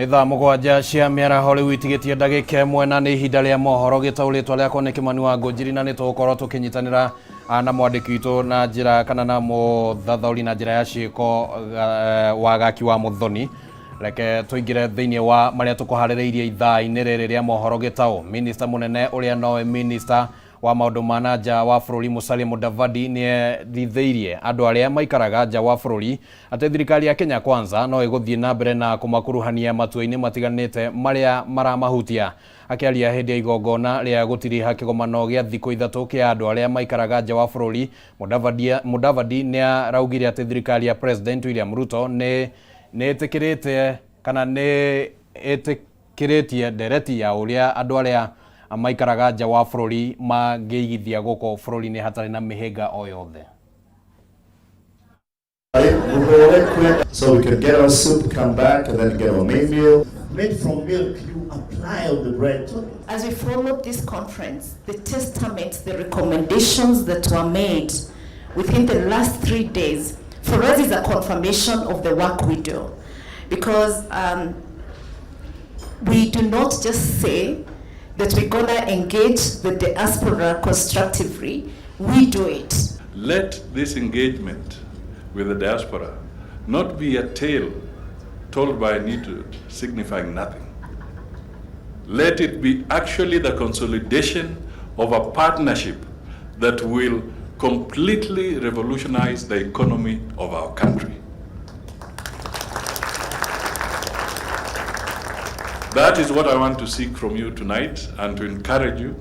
Nĩ thaa 7 cia mĩaraho rĩu itigĩtie ndagĩka 1 na nĩ ihinda rĩa mohoro gĩtaũrĩtwo rĩakwa nĩ Kĩmani wa Ngũnjiri na nĩ tũgũkorwo tũkĩnyitanĩra na mwandĩki witũ na njĩra kana na mũthathaũri na njĩra ya ciĩko Wagaki wa Mũthoni. Reke tũingĩre thĩinĩ wa marĩa tũkũharĩrĩirie ithaa-inĩ rĩrĩ rĩa mohoro gĩtaũ. Minista mũnene ũrĩa nowe minista wa maũndũ ma na nja wa bũrũri Musalia Mudavadi nĩ erithĩirie andũ arĩa maikaraga nja wa bũrũri atĩ thirikari ya Kenya Kwanza no ĩgũthiĩ na mbere na kũmakuruhania matua-inĩ matiganĩte marĩa maramahutia. Akĩaria hĩndĩ ya igongona rĩa gũtiriha kĩgomano gĩa thikũ 3 kĩa andũ arĩa maikaraga nja wa bũrũri, Mudavadi nĩ araugire atĩ thirikari ya President William Ruto nĩ ĩtĩkĩrĩte kana nĩ ĩtĩkĩrĩtie ndereti ya ũrĩa andũ arĩa maikaraga nja wa bũrũri mangĩigithia gũkũ bũrũri-inĩ hatarĩ na mĩhĩnga o yothe. So we could get our soup, come back, and then get our main meal. Made from milk, you apply on the bread. As we followed this conference, the testaments, the recommendations that were made within the last 3 days, for us is a confirmation of the work we do. Because we do not just say that we're going to engage the diaspora constructively, we do it. Let this engagement with the diaspora not be a tale told by an idiot signifying nothing. Let it be actually the consolidation of a partnership that will completely revolutionize the economy of our country. That is what I want to seek from you tonight, and to encourage you,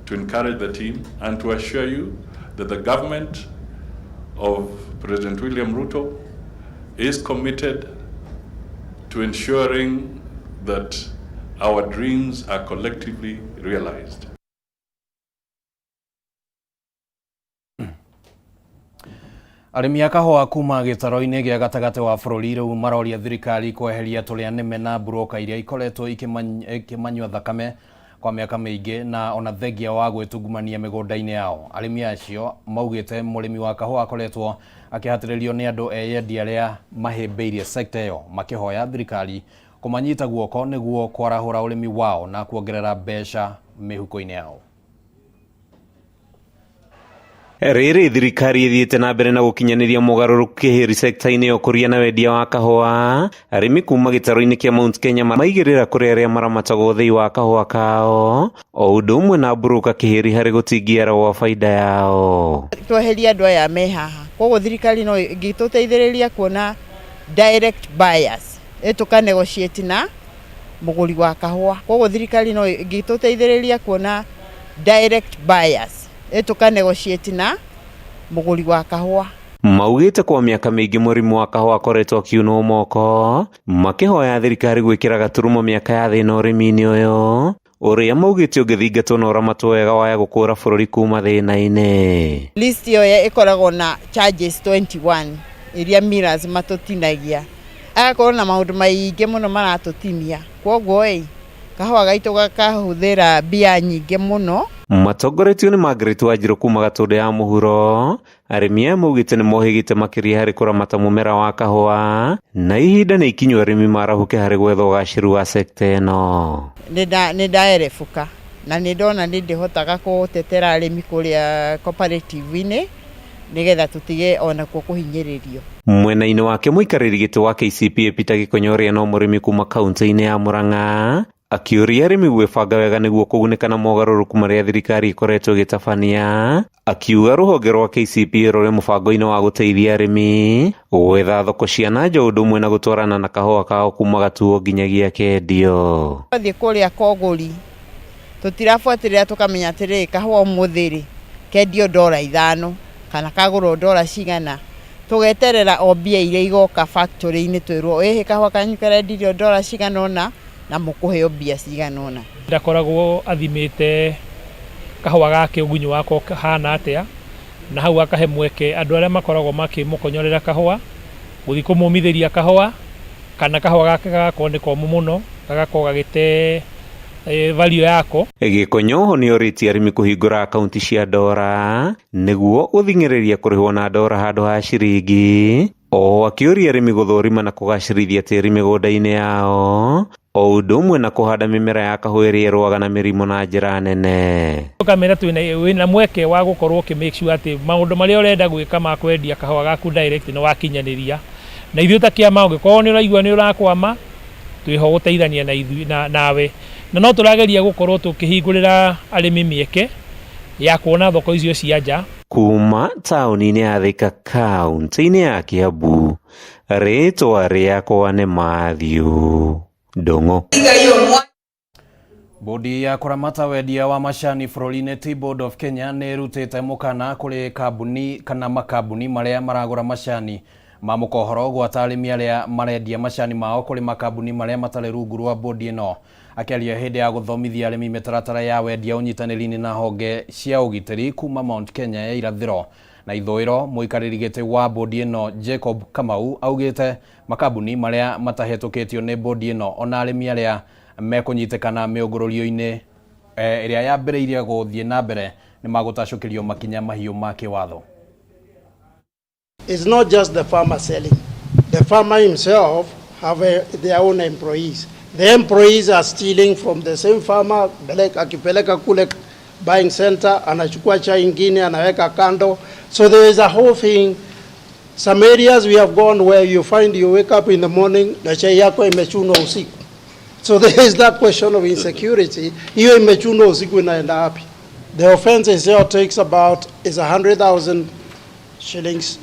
to encourage the team, and to assure you that the government of President William Ruto is committed to ensuring that our dreams are collectively realized. Arĩmi a kahũa kuma gĩtaro-inĩ gĩa gatagatĩ wa bũrũri rĩu maroria thirikari kweheria tũrĩa nĩme na mburũka iria ikoretwo ikĩmanyua thakame kwa mĩaka mĩingĩ na ona thengia wa gwĩtungumania mĩgũnda-inĩ yao. Arĩmi acio maugĩte mũrĩmi wa kahũa akoretwo akĩhatĩrĩrio nĩ andũ eyendi arĩa mahĩmbĩirie sekta ĩyo, makĩhoya thirikari kũmanyita guoko nĩguo kwarahũra ũrĩmi wao na kuongerera mbeca mĩhuko-inĩ yao. Rĩrĩ thirikari ĩthiĩte na mbere na gũkinyanĩria mogarũrũku kĩhĩri sekta-inĩ ya ũkũria na wendia wa kahũa, arĩmi kuma gĩtaro-inĩ kĩa Mount Kenya maigĩrĩra kũrĩ arĩa maramataga ũthĩi wa kahũa kao o ũndũ ũmwe na mburũka kĩhĩri harĩ gũtingiara gwa baida yao. Tweheria andũ aya me haha, koguo thirikari no ĩngĩtũteithĩrĩria kuona direct buyers, ĩtũka negotiate na mũgũri wa kahũa, koguo thirikari no ĩngĩtũteithĩrĩria kuona direct buyers, ĩtũka negotiate na mũgũri wa kahũa. Maugĩte kwa mĩaka mĩingĩ mũrimũ wa kahũa akoretwo akiunwo moko, makĩhoya thirikari gwĩkĩra gaturumo mĩaka ya thĩna ũrĩmi-inĩ ũyũ ũrĩa maugĩte ũngĩthingatwo na ũramatwo wega waya gũkũra bũrũri kuma thĩna-inĩ. List ĩyo ĩkoragwo na charges 21 iria millers matũtinagia, agakorwo na maũndũ maingĩ mũno maratũtinia, kwoguo ĩ kahũa gaitũ gakahũthĩra mbia nyingĩ mũno. Matongoretio nĩ Margaret Wanjiru kuma Gatũndũ ya mũhuro, arĩmi aya maugĩte nĩ mohĩgĩte makĩria harĩ kũramata mũmera wa kahũa na ihinda nĩ ikinyu arĩmi marahũke harĩ gwetha ũgacĩru wa sekta ĩno. Nĩ ndaerebuka na nĩ ndona nĩ ndĩhotaga gũtetera arĩmi kũrĩa cooperative-inĩ nĩgetha tũtige onakuo kũhinyĩrĩrio. Mwena-inĩ wake mũikarĩri gĩtĩ wa KCPA Peter Gĩkonyo ũrĩa no mũrĩmi kuma kaunti-inĩ ya Murang'a akĩũria arĩmi gwĩbanga wega nĩguo kũgunĩka na mogarũrũku marĩa thirikari ĩkoretwo ĩgĩtabania, akiuga rũhonge rwa KCPA rũrĩ mũbango-inĩ wa gũteithia arĩmi gwetha thoko cia na nja ũndũ ũmwe na gũtwarana na kahũa kao kuma gatuo nginyagia kendio. Twathiĩ kũrĩa Kogori tũtirabuatĩrĩra tũkamenya atĩrĩrĩ kahũa ũmũthĩ rĩ kendio ndora 5 kana kagũrwo ndora cigana, tũgeterera o mbia iria igoka factory-inĩ twĩrwo ĩhĩ kahũa kanyu karendirio ndora cigana ũna na mũkũheo mbia cigana ũna. Ndakoragwo athimĩte kahũa gake ũgunyi wako hana atĩa, na hau akahe mweke andũ arĩa makoragwo makĩmũkonyorera kahũa gũthiĩ kũmũmithĩria kahũa, kana kahũa gake gagakorwo nĩ komũ mũno gagakorwo gagĩte value yako. Gĩkonyo nĩ orĩtie arĩmi kũhingũra akaunti cia ndora nĩguo gũthing'ĩrĩria kũrĩhwo na ndora handũ ha ciringi, Oho akĩũria arĩmi gũthũrima na kũgacĩrithia tĩri mĩgũnda-inĩ yao o ũndũ ũmwe na kũhanda mĩmera ya kahũa ĩrĩa ĩrũaga na mĩrimũ na njĩra nene. Ũkamĩra wĩna mweke wa gũkorwo ũkĩ make sure atĩ maũndũ marĩa ũrenda gwĩka ma kwendia kahũa gaku direct nĩ wakinyanĩria, na ithuĩ ta kĩama ũngĩkorwo nĩ ũraigua nĩ ũrakwama twĩho gũteithania na ithuĩ na nawe, na no tũrageria gũkorwo tũkĩhingũrĩra arĩmi mĩeke ya kuona thoko icio cia nja. Kuma taũni-inĩ ya Thika kaũntĩ-inĩ ya Kiambu, rĩtwa rĩakwa nĩ Matthew Ndung'u. Bodi ya kũramata wendia wa macani bũrũri-inĩ Tea Board of Kenya nĩ ĩrutĩte mũkana kũrĩ kambuni kana makambuni marĩa maragũra macani ma mũkohoro gwata arĩmi arĩa marendia macani mao kũrĩ makambuni marĩa matarĩ rungu rwa bodi ĩno. Akĩaria hĩndĩ ya gũthomithia arĩmi mĩtaratara ya wendia ũnyitanĩri-inĩ na honge cia ũgitĩri kuma Mount Kenya ya irathĩro na ithũĩro, mũikarĩri gĩtĩ wa bodi ĩno Jacob Kamau augĩte makambuni marĩa matahetũkĩtio nĩ bodi ĩno ona arĩmi arĩa mekũnyitĩkana mĩũngũrũrio-inĩ ĩrĩa yambĩrĩirie gũthiĩ na mbere nĩ magũtacũkĩrio makinya mahiũ ma kĩwatho. It's not just the farmer selling. The farmer himself have their own employees. The employees are stealing from the same farmer, akipeleka kule buying center, anachukua chai ingine, anaweka kando. So there is a whole thing. Some areas we have gone where you find you wake up in the morning, na chai yako imechunwa usiku. So there is that question of insecurity. Hiyo imechunwa usiku inaenda wapi? The offense itself takes about is 100,000 shillings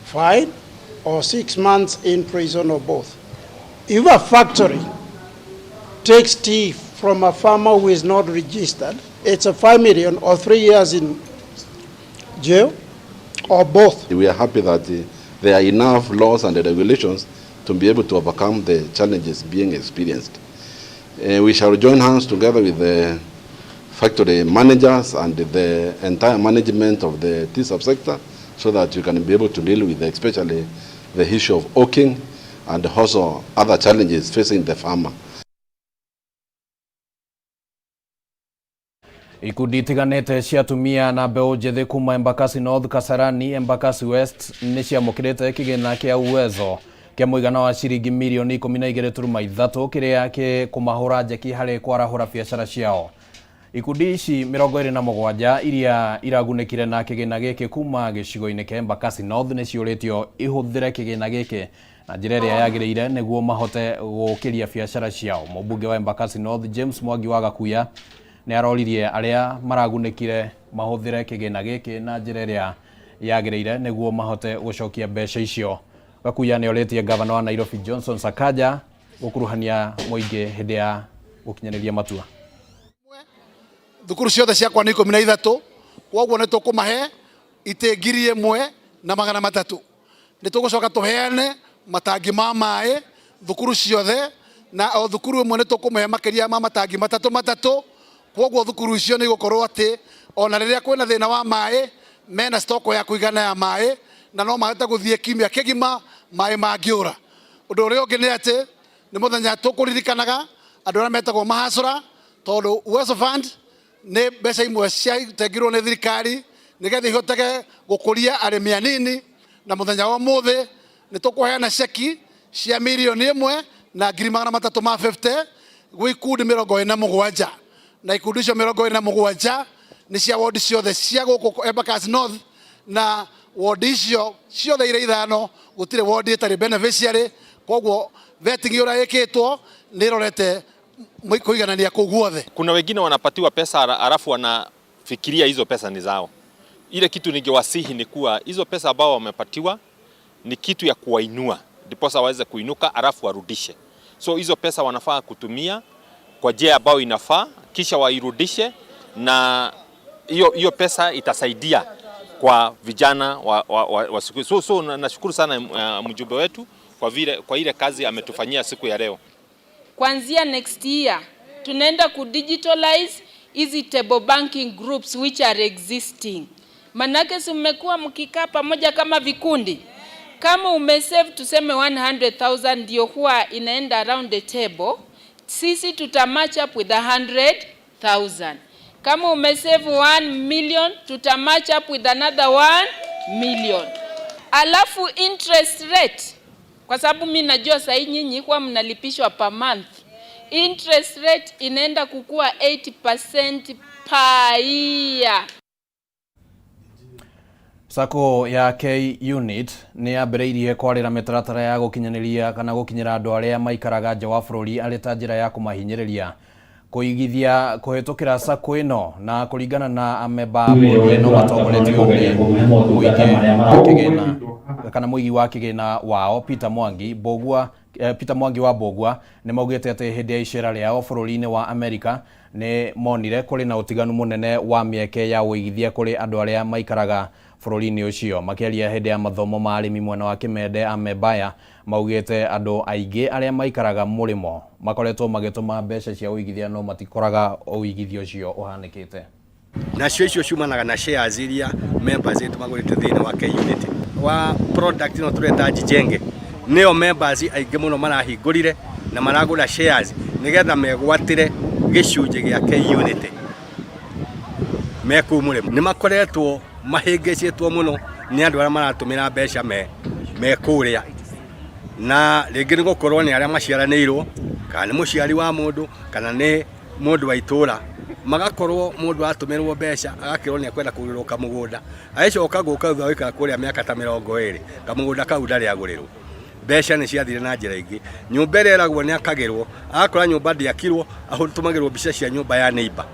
fine or 6 months in prison or both. If a factory takes tea from a farmer who is not registered, it's a 5 million or 3 years in jail or both. We are happy that there are enough laws and regulations to be able to overcome the challenges being experienced. We shall join hands together with the factory managers and the entire management of the tea subsector so that you can be able to deal with especially the issue of hawking and also other challenges facing the farmer. Ikundi itiganĩte cia atumia na mbeũ njĩthĩ kuma Embakasi North, Kasarani, Embakasi West nĩ ciamũkĩrĩte kĩgĩna kĩa Uwezo kĩa mũigana wa ciringi mirioni 12.3 kĩrĩa gĩkũmahũra njeki harĩ kwarahũra biacara ciao. Ikundi ici 27 iria iragunĩkire na kĩgĩna gĩkĩ kuma gĩcigo-inĩ kĩa Embakasi North nĩ ciũrĩtio ihũthĩre kĩgĩna gĩkĩ na njĩra ĩrĩa yagĩrĩire nĩguo mahote gũkĩria biacara ciao. Mũmbunge wa Embakasi North James Mwangi wa Gakuya nĩ aroririe arĩa maragunĩkire mahũthĩre kĩgĩna gĩkĩ na njĩra ĩrĩa yagĩrĩire nĩguo mahote gũcokia mbeca icio. Gakuya nĩ orĩtie gavana wa Nairobi Johnson Sakaja gũkuruhania mũingĩ hĩndĩ ya gũkinyanĩria matua. Thukuru ciothe ciakwa nĩ 13, koguo nĩ tũkũmahe itĩ 1300. Nĩ tũgũcoka tũheane matangi ma maĩ thukuru ciothe, na o thukuru ĩmwe nĩ tũkũmĩhe makĩria ma matangi matatũ matatũ. Koguo thukuru icio nĩ igũkorwo atĩ ona rĩrĩa kwĩna thĩna wa maĩ mena stoko ya kũigana ya maĩ, na no mahote gũthiĩ kiumia kĩgima maĩ mangĩũra. Ũndũ ũrĩa ũngĩ nĩ atĩ nĩ mũthenya tũkũririkanaga andũ arĩa metagwo mahacũra, tondũ Uwezo Fund nĩ mbeca imwe ciatengirwo nĩ thirikari nĩgetha ihotege gũkũria arĩmi anini, na mũthenya wa ũmũthĩ nĩ tũkũheana ceki cia 1,350,000 gwĩ ikundi 47, na ikundi icio 47 nĩ cia wodi ciothe cia gũkũ Embakasi North, na wodi icio ciothe irĩ ithano gũtirĩ wodi ĩtarĩ beneficiary. Koguo vetting ĩrĩa ĩkĩtwo nĩ ĩrorete kũiganania kũu guothe. Kuna wengine wanapatiwa pesa alafu wanafikiria hizo pesa ni zao. Ile kitu ningewasihi ni kuwa hizo pesa ambao wamepatiwa ni kitu ya kuwainua, ndiposa waweze kuinuka alafu warudishe. So hizo pesa wanafaa kutumia kwa njia ambayo inafaa, kisha wairudishe, na hiyo pesa itasaidia kwa vijana wa siku. So nashukuru sana mjumbe wetu kwa ile kazi ametufanyia siku ya leo. Kuanzia next year tunaenda ku digitalize hizi table banking groups which are existing. Manake si mmekuwa mkikaa pamoja kama vikundi. Kama umesave tuseme 100,000 ndio huwa inaenda around the table, sisi tuta match up with 100,000. Kama umesave 1 million tuta match up with another 1 million. Alafu interest rate, kwa sababu mi najua sahii nyinyi huwa mnalipishwa per month, interest rate inaenda kukua 8% per year. Sacco ya K-Unit nĩ yambĩrĩirie kwarĩra mĩtaratara ya gũkinyanĩria kana gũkinyĩra andũ arĩa maikaraga nja wa bũrũri arĩ ta njĩra ya kũmahinyĩrĩria kũigithia kũhĩtũkĩra sacco ĩno. Na kũringana na amemba a bodi ĩno matongoretio nĩ mũingĩ wa kĩgĩna kana mũigi wa kĩgĩna wao Peter Mwangi Mbũgua, Peter Mwangi wa Mbũgua, nĩ maugĩte atĩ hĩndĩ ya icera rĩao bũrũri-inĩ wa Amerika nĩ monire kũrĩ na ũtiganu mũnene wa mĩeke ya ũigithia kũrĩ andũ arĩa maikaraga bũrũri-inĩ ũcio. Makĩaria hĩndĩ ya mathomo ma arĩmi mwena wa Kimende, amemba aya maugĩte andũ aingĩ arĩa maikaraga mũrĩmo makoretwo magĩtũma mbeca cia ũigithia no matikoraga ũigithia ũcio ũhanĩkĩte. Nacio icio ciumanaga na shares iria members etũ magũrĩte thĩinĩ wa K-Unit wa product ĩno tũreta Jijenge. Nĩyo members aingĩ mũno marahingũrire na maragũra shares nĩgetha megwatĩre gĩcunjĩ gĩa K-Unit me kũu mũrĩmo. Nĩ makoretwo mahĩngĩcĩtwo mũno nĩ andũ arĩa maratũmĩra mbeca me kũrĩa, na rĩngĩ nĩ gũkorwo nĩ arĩa maciaranĩirwo kana nĩ mũciari wa mũndũ kana nĩ mũndũ wa itũra, magakorwo mũndũ atũmĩrwo mbeca agakĩrwo nĩ akwenda kũgũrĩrwo kamũgũnda, agĩcoka gũka thutha wa gũikara kũrĩa mĩaka ta 20, kamũgũnda kau ndarĩ agũrĩrwo. Mbeca nĩ ciathire na njĩra ingĩ. Nyũmba ĩrĩa ĩragwo nĩ akagĩrwo, agakora nyũmba ndĩakirwo, atũmagĩrwo mbica cia nyũmba ya neighbor.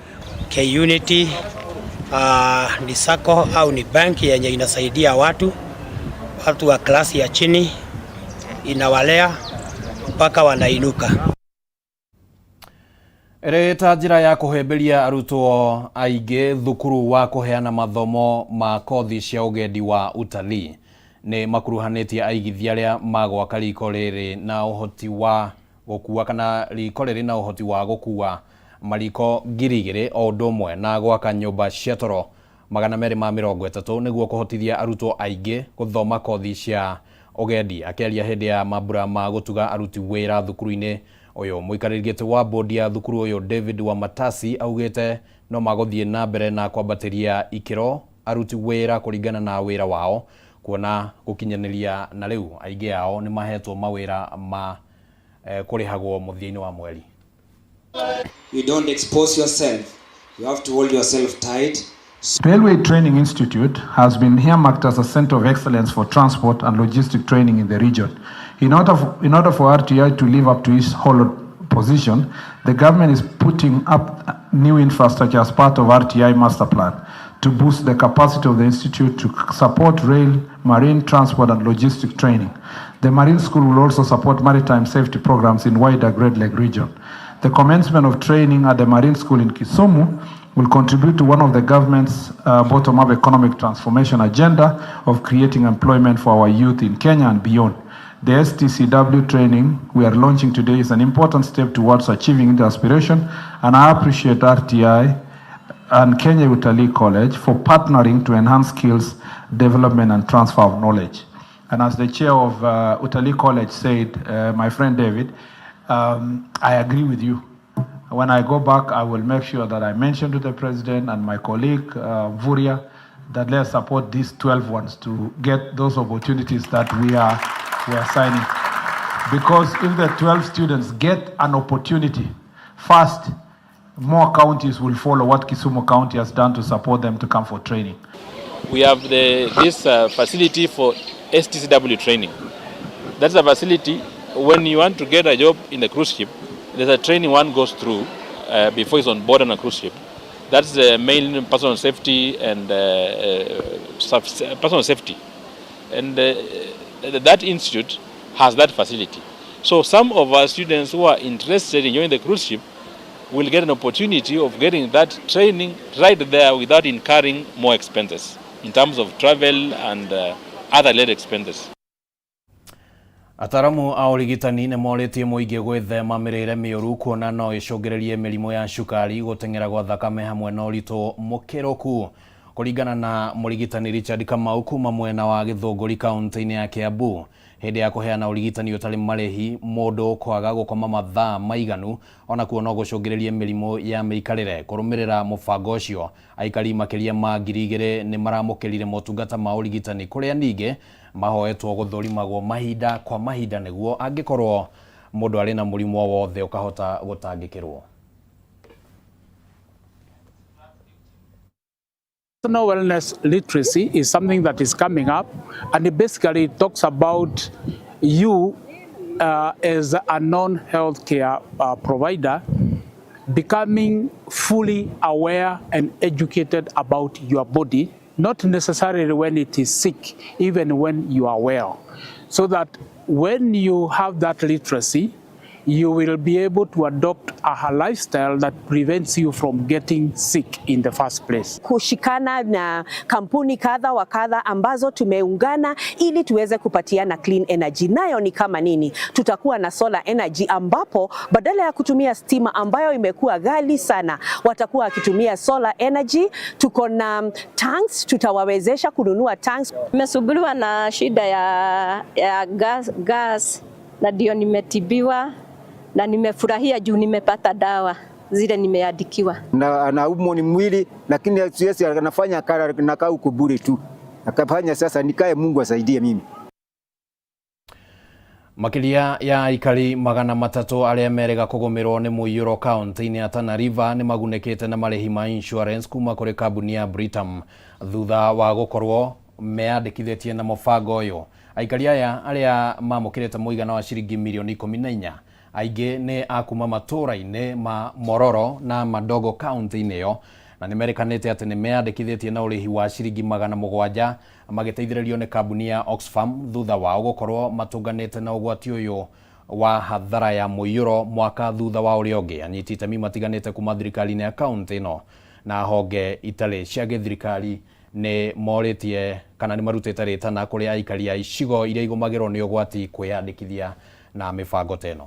K-Unity ni sacco au ni banki yenye inasaidia watu wa klasi ya chini, inawalea mpaka wanainuka. Ĩrĩ ta njĩra ya kũhĩmbĩria arutwo aingĩ, thukuru wa kũheana mathomo ma kothi cia ũgendi wa utalii nĩ makuruhanĩtie aigithia arĩa magwaka riko rĩrĩ na ũhoti wa gũkua kana riko rĩrĩ na ũhoti wa gũkua mariko 2000, o ũndũ ũmwe na gwaka nyũmba cia toro 230 nĩguo kũhotithia arutwo aingĩ gũthoma kothi cia ũgendi. Akĩaria hĩndĩ ya mambura ma gũtuga aruti wĩra thukuru-inĩ ũyũ, mũikarĩri gĩtĩ wa bodi ya thukuru ũyũ David Wamatasi augĩte no magũthiĩ na mbere na kwambatĩria ikĩro aruti wĩra kũringana na wĩra wao, kuona gũkinyanĩria na rĩu aingĩ ao nĩ mahetwo mawĩra ma kũrĩhagwo mũthia-inĩ wa mweri. You don't expose yourself. You have to hold yourself tight. Railway Training Institute has been earmarked as a center of excellence for transport and logistic training in the region. In order for RTI to live up to its hallowed position, the government is putting up new infrastructure as part of RTI master plan to boost the capacity of the institute to support rail, marine transport and logistic training. The Marine School will also support maritime safety programs in wider Great Lake region. The commencement of training at the Marine School in Kisumu will contribute to one of the government's bottom-up economic transformation agenda of creating employment for our youth in Kenya and beyond. The STCW training we are launching today is an important step towards achieving the aspiration, and I appreciate RTI and Kenya Utalii College for partnering to enhance skills development and transfer of knowledge. And as the chair of Utalii College said, my friend David, I agree with you. When I go back, I will make sure that I mention to the president and my colleague, Vuria, that let's support these 12 ones to get those opportunities that we are signing. Because if the 12 students get an opportunity, first, more counties will follow what Kisumu County has done to support them to come for training. We have this facility for STCW training. That's a facility when you want to get a job in the cruise ship, there's a training one goes through before he's on board on a cruise ship. That's the main personal safety and personal safety. And that institute has that facility. So some of our students who are interested in joining the cruise ship will get an opportunity of getting that training right there without incurring more expenses in terms of travel and other related expenses. Ataramu a ũrigitani nĩ morĩtie mũingĩ gwĩthema mĩrĩre mĩũru, kuona no ĩcũngĩrĩrie mĩrimũ ya cukari, gũteng'era gwa thakame hamwe na ũritũ mũkĩrũku. Kũringana na mũrigitani Richard Kamau kuma mwena wa Gĩthũngũri kaunti-inĩ ya Kiambu, hĩndĩ ya kũheana ũrigitani ũtarĩ marĩhi, mũndũ kwaga gũkoma mathaa maiganu onakuo no gũcũngĩrĩrie mĩrimũ ya mĩikarĩre. Kũrũmĩrĩra mũbango ũcio, aikari makĩria ma 2000 nĩ maramũkĩrire motungata ma ũrigitani kũrĩa ningĩ mahoetwo gũthũrimagwo mahinda kwa mahinda nĩguo angĩkorwo mũndũ arĩ na mũrimũ o wothe ũkahota gũtangĩkĩrwo. Personal wellness literacy is something that is coming up, and it basically talks about you as a non-healthcare provider becoming fully aware and educated about your body, not necessarily when it is sick, even when you are well. So that when you have that literacy, you will be able to adopt a lifestyle that prevents you from getting sick in the first place. Kushikana na kampuni kadha wa kadha ambazo tumeungana ili tuweze kupatiana clean energy. Nayo ni kama nini? Tutakuwa na solar energy ambapo badala ya kutumia stima ambayo imekuwa ghali sana, watakuwa wakitumia solar energy. Tuko na tanks, tutawawezesha kununua tanks. Nimesumbuliwa na shida ya gas na ndio nimetibiwa na nimefurahia juu nimepata dawa zile nimeandikiwa. Na anaumwa ni mwili, lakini siwezi anafanya nakaa huko bure tu. Akafanya sasa nikae, Mungu asaidie mimi. Makiria ya aikari 300 arĩa merĩga kũgũmĩrwo nĩ mũiyũro kaunti-inĩ ya Tana River nĩ magunĩkĩte na marĩhi ma insurance kuma kũrĩ kambuni ya Britam thutha wa gũkorwo meyandĩkithĩtie na mũbango ũyũ. Aikari aya arĩa mamũkĩrĩte mũigana wa ciringi mirioni 14 aingĩ nĩ a kuma matũũra-inĩ ma Mororo na Madogo kaunti-inĩ ĩyo na nĩ merĩkanĩte atĩ nĩ meyandĩkithĩtie na ũrĩhi wa ciringi 700 magĩteithĩrĩrio nĩ kambuni ya Oxfam thutha wao gũkorwo matũnganĩte na ũgwati ũyũ wa hathara ya mũiyũro mwaka thutha wa ũrĩa ũngĩ. Anyiti itemi matiganĩte kuma thirikari-inĩ ya kaunti ĩno na honge itarĩ cia gĩthirikari nĩ morĩtie kana nĩ marutĩte rĩtana kũrĩ aikari a icigo iria igũmagĩrwo nĩ ũgwati kwĩyandĩkithia na mĩbango ta ĩno.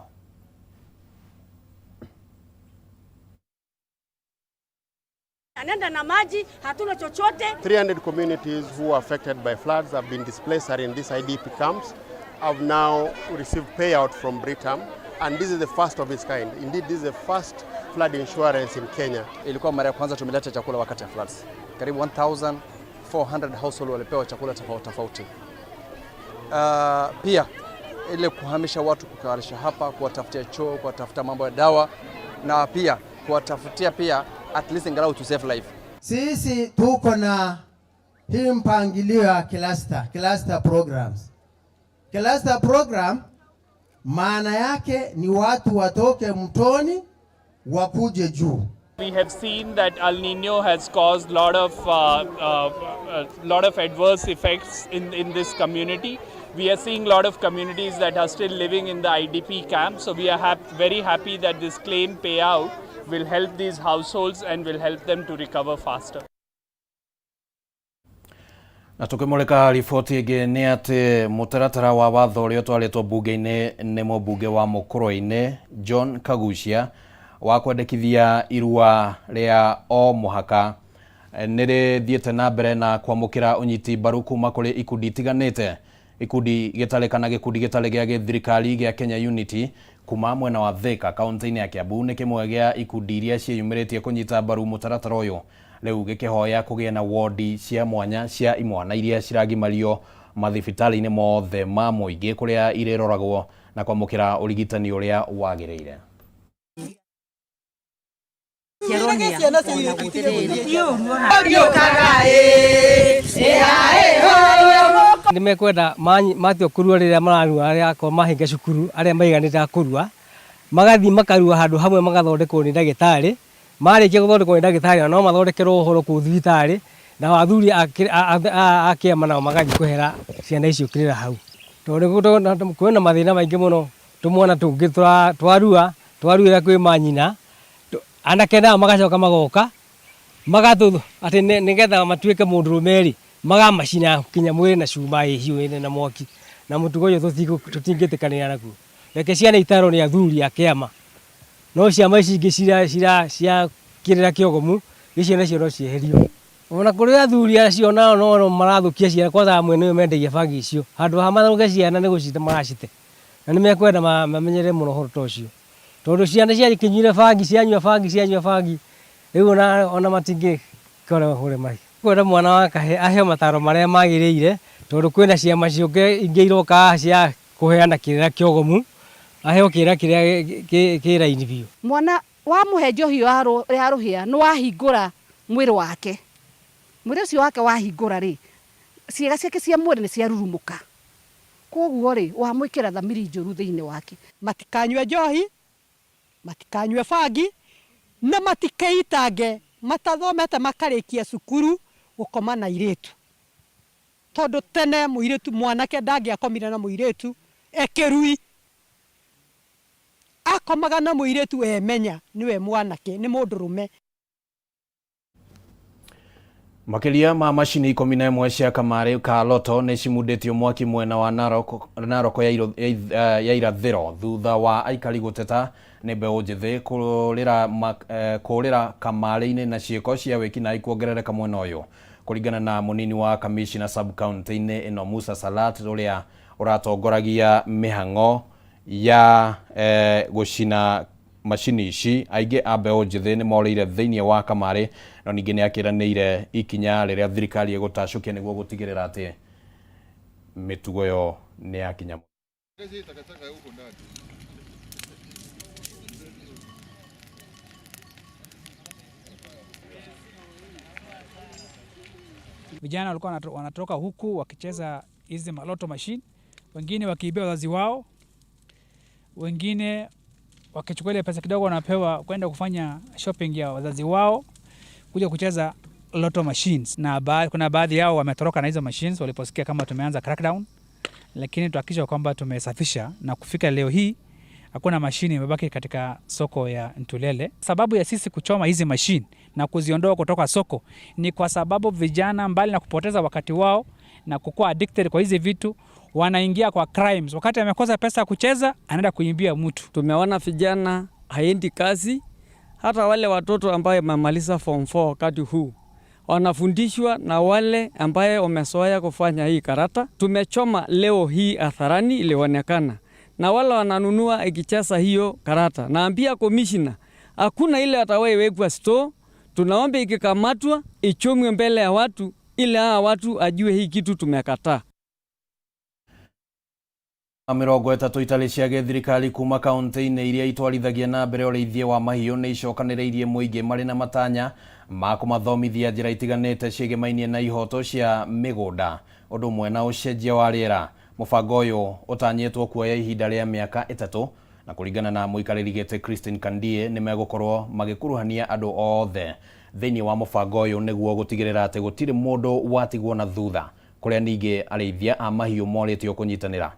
Anaenda na maji, hatuna chochote. 300 communities who are affected by floods have been displaced are in these IDP camps, have now received payout from Britam, and this is the first of its kind. Indeed, this is the first flood insurance in Kenya. Ilikuwa mara ya kwanza tumeleta chakula wakati ya floods. Karibu 1400 household walipewa chakula tofauti tofauti. Pia ile kuhamisha watu, kukalisha hapa, kuwatafutia choo, kuwatafuta mambo ya dawa na pia kuwatafutia pia at least angalau to save life. Sisi tuko na hii mpangilio ya cluster programs. Cluster program maana yake ni watu watoke mtoni wakuje juu. We have seen that El Nino has caused lot of adverse effects in this community. We are seeing a lot of communities that are still living in the IDP camp. So we are very happy that this claim payout will help these households and will help them to recover faster. Na tukimulika riboti ĩngĩ nĩ atĩ mũtaratara wa watho ũrĩa ũtwarĩtwo mbunge-inĩ nĩ mũmbunge wa Mũkũrwe-inĩ John Kaguchia wa kwendekithia irua rĩa o mũhaka nĩ rĩthiĩte na mbere na kwamũkĩra ũnyiti mbaru kuma kũrĩ ikundi itiganĩte. Ikundi gĩtarĩ kana gĩkundi gĩtarĩ gĩa gĩthirikari gĩa Kenya Unity kuma mwena wa Thika kaunti-inĩ ya Kiambu nĩ kĩmwe gĩa ikundi iria ciĩyumĩrĩtie kũnyita mbaru mũtaratara ũyũ rĩu gĩkĩhoya kũgĩe na wodi cia mwanya cia imwana iria ciragimario mathibitarĩ-inĩ mothe ma mũingĩ kũrĩa irĩroragwo na kwamũkĩra ũrigitani ũrĩa wagĩrĩire. Nĩ mekwenda matua kũrua rĩrĩa mararua arĩa akorwo mahinga cukuru arĩa maiganĩte a kũrua magathiĩ makarua handũ hamwe magathondekwo nĩ ndagĩtarĩ marĩkia gũthondekwo nĩ ndagĩtarĩ na no mathondekerwo ũhoro kũu thibitarĩ na athuri a kĩama nao magathiĩ kũhera ciana icio kĩrĩra hau tondũ kwĩna mathĩna maingĩ mũno tũmwana tũngĩ twarua twaruĩra kwĩ manyina anake nao magacoka magoka magatũ atĩ nĩgetha matuĩke mũndũrũme rĩ magamacina kinya mwĩrĩ na cuma ĩhiũ na mwaki na mũtugo ũyũ tũtingĩtĩkanĩra naguo. Reke ciana itarwo nĩ athuri a kĩama no ciama ici ingĩ cia kĩrĩra kĩogomu icio nacio no cieherio. Ona kũrĩ athuri acio nao no marathũkia ciana kwanza amwe nĩo mendagia bangi icio handũ ha mathũke ciana nĩ gũcite maracite na nĩ mekwenda mamenyerere mũno ũhoro ta ũcio tondũ ciana ciakĩnyuire bangi cianyua bangi cianyua bangi rĩu ona ona matingĩkora kũrĩa marĩ. Kwenda mwana wa kahĩĩ aheo mataro marĩa magĩrĩire tondũ kwĩna ciama ciũke ingĩ iroka haha cia kũheana kĩrĩra kĩogomu aheo kĩrĩra kĩrĩa kĩ raini biũ. Mwana wamũhe njohi ya rũhĩa nĩ wahingũra mwĩrĩ wake. Mwĩrĩ ũcio wake wahingũra rĩ, ciĩga ciake cia mwĩrĩ nĩ ciarurumũka. Kwoguo rĩ, wamwĩkĩra thamiri njũru thĩinĩ wake. Matikanyue njohi, matikanyue bangi, na matikeitange matathomete makarĩkia cukuru gũkoma na airĩtu. Tondũ tene mũirĩtu mwanake ndangĩakomire na mũirĩtu e kĩrui. Akomaga na mũirĩtu emenya nĩwe mwanake, nĩ mũndũrũme. Makĩria ma macini 11 cia kamarĩ ka Lotto nĩ cimundĩtio mwaki mwena wa Narok, Narok ya, iro, ya, ya irathĩro thutha wa aikari gũteta nĩ mbeũ njĩthĩ kũrĩra, kũrĩra kamarĩ-inĩ na ciĩko cia wĩkinaĩ kuongerereka mwena ũyũ. Kũringana na mũnini wa kamishina sub county-inĩ ĩno Musa Salat ũrĩa ũratongoragia mĩhang'o ya gũcina macini ici, aingĩ a mbeũ njĩthĩ nĩ morĩire thĩinĩ wa kamarĩ no ningĩ nĩ akĩranĩire ikinya rĩrĩa thirikari ĩgũtacũkia nĩguo gũtigĩrĩra atĩ mĩtugo ĩyo nĩ yakinya. Vijana walikuwa wanatoka huku wakicheza hizi maloto machine, wengine wakiibia wazazi wao, wengine wakichukua ile pesa kidogo wanapewa kwenda kufanya shopping ya wazazi wao, kuja kucheza lotto machines. Na kuna baadhi yao wametoroka na hizo machines waliposikia kama tumeanza crackdown, lakini tuhakikisha kwamba tumesafisha na kufika leo hii hakuna mashini imebaki katika soko ya Ntulele. Sababu ya sisi kuchoma hizi mashini na kuziondoa kutoka soko ni kwa sababu vijana mbali na kupoteza wakati wao na kukuwa addicted kwa hizi vitu, wanaingia kwa crimes. Wakati amekosa pesa kucheza, anaenda kuimbia mtu. Tumeona vijana haendi kazi, hata wale watoto ambaye wamemaliza form 4 wakati huu wanafundishwa na wale ambaye wamezoea kufanya hii karata. Tumechoma leo hii hadharani, ilionekana na wale wananunua ikicheza hiyo karata. Naambia commissioner, hakuna ile atawaiwekwa store. Tunaomba ikikamatwa ichomwe mbele ya watu, ili hawa watu ajue hii kitu tumekataa. 30 itarĩ cia gĩthirikari kuma kaunti-inĩ iria itwarithagia na mbere ũrĩithia wa mahiũ nĩ icokanĩrĩirie mũingĩ marĩ na matanya ma kũmathomithia njĩra itiganĩte ciĩgemainie na ihoto cia mĩgũnda ũndũ ũmwe na ũcenjia wa rĩera. Mũbango ũyũ ũtanyĩtwo kuoya ihinda rĩa mĩaka 3 na kũringana na mũikarĩri gĩtĩ Christine Kandie nĩ megũkorwo magĩkuruhania andũ othe thĩinĩ wa mũbango ũyũ nĩguo gũtigĩrĩra atĩ gũtirĩ mũndũ watigwo na thutha, kũrĩa ningĩ arĩithia a mahiũ morĩtio kũnyitanĩra.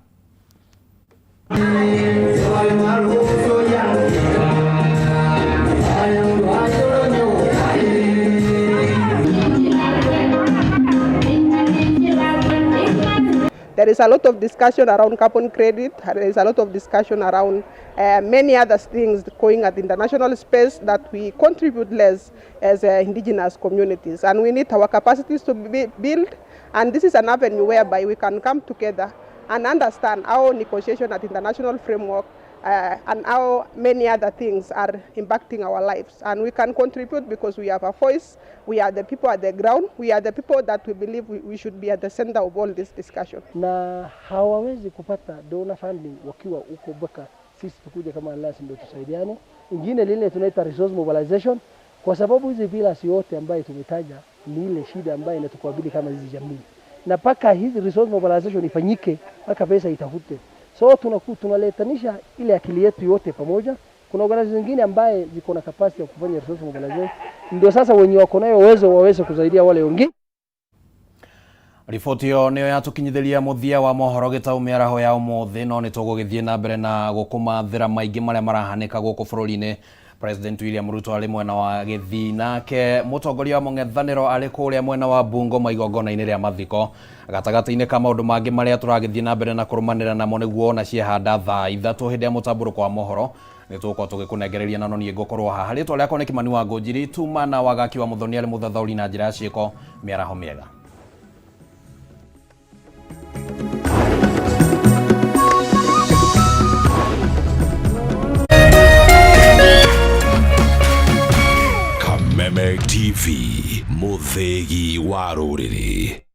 There is a lot of discussion around carbon credit. There is a lot of discussion around many other things going at international space that we contribute less as indigenous communities. And we need our capacities to be built. And this is an avenue whereby we can come together and understand how negotiation at international framework and how many other things are impacting our lives. And we can contribute because we have a voice, we are the people at the ground, we are the people that we believe we should be at the center of all this discussion. Na hawawezi kupata donor funding wakiwa huko mpaka sisi tukuje kama Alliance ndio tusaidiane. Ingine lile tunaita resource mobilization, kwa sababu hizi pillars yote ambayo tumetaja ni ile shida ambayo inatukabili kama hizi jamii. Na paka hizi resource mobilization ifanyike, paka pesa itafute. So tunaletanisha ile akili yetu yote pamoja. Kuna organizations zingine ambaye ziko na capacity ya kufanya resource mobilization, ndio sasa wenye wako nayo uwezo waweze kusaidia wale wengine. Riboti ĩyo nĩyo yatũkinyithĩria mũthia wa mohoro gĩtaũ mĩaraho ya ũmũthĩ, no nĩ tũgũgĩthiĩ na mbere na gũkũmathĩra maingĩ marĩa marahanĩka gũkũ bũrũri-inĩ. President William Ruto arĩ mwena wa Gĩthii, nake mũtongoria wa mũng'ethanĩro arĩ kũrĩa mwena wa Bungoma igongona-inĩ rĩa mathiko. Gatagatĩ-inĩ ka maũndũ mangĩ marĩa tũragĩthiĩ na mbere na kũrũmanĩra namo nĩguo ona ciehanda thaa 3 hĩndĩ ya mũtambũrũko wa mohoro Nĩ tũgũkorwo tũgĩkũnengereria na no niĩ ngũkorwo haha. Rĩtwa rĩakwa nĩ Kĩmani wa Ngũnjiri, tuma na Wagaki wa Mũthoni arĩ mũthathaũri na njĩra ya ciĩko. Mĩaraho mĩega. Kameme TV, mũthĩgi wa rũrĩrĩ.